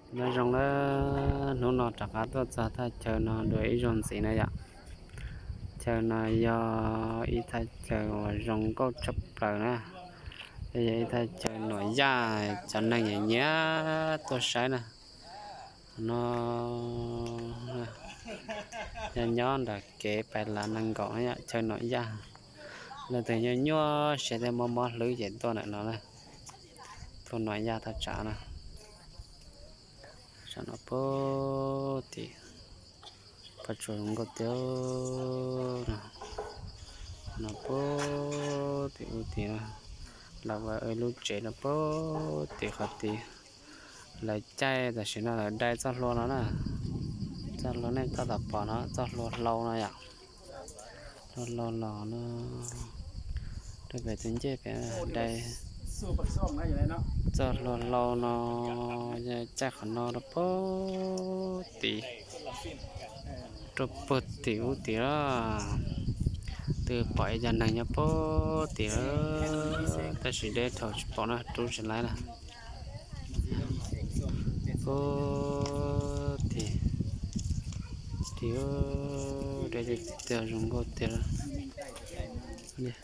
Nyob zoo na, hnub no rov qab tuaj txog thaj chaw no dua ib zaug ntxiv na yom. Chaw no yog ib thaj chaw uas zoo nkauj tshaj plaws na. Yog ib thaj chaw nuam yaj, cov neeg nyiam nyiam tuaj saib na. No yog nyob nram kev pais Lav Nees Nkaum na yom, chaw nuam yaj. Leej twg nyuaj nyuaj siab thiab mob mob hlwb ces tuaj ntawm no na. Tuaj nuam yaj thaj tsam na. Saum no puag tim, pab tsuas zoo nkauj tiag no. No puag tim ub tim no, lawv ua lub tsev no puag tim qhov tid. Lawv caij tam sim no lawv dai txoj hlua no na. Txoj hlua nej tab tom pom no txoj hlua hlau no yom. Hlua hlau los no, rau pem tus ncej pem dai. Txoj hlua hlau no, caij qhov no rau puag tim, rau puag tim ub tim lawm. Twb pom ib co neeg nyob puag tim lawm, tab sis deb dhau tsis pom na, rub tsis laib na. Puag tim, tim deb tiag tiag, zoo nkauj tiag lawm.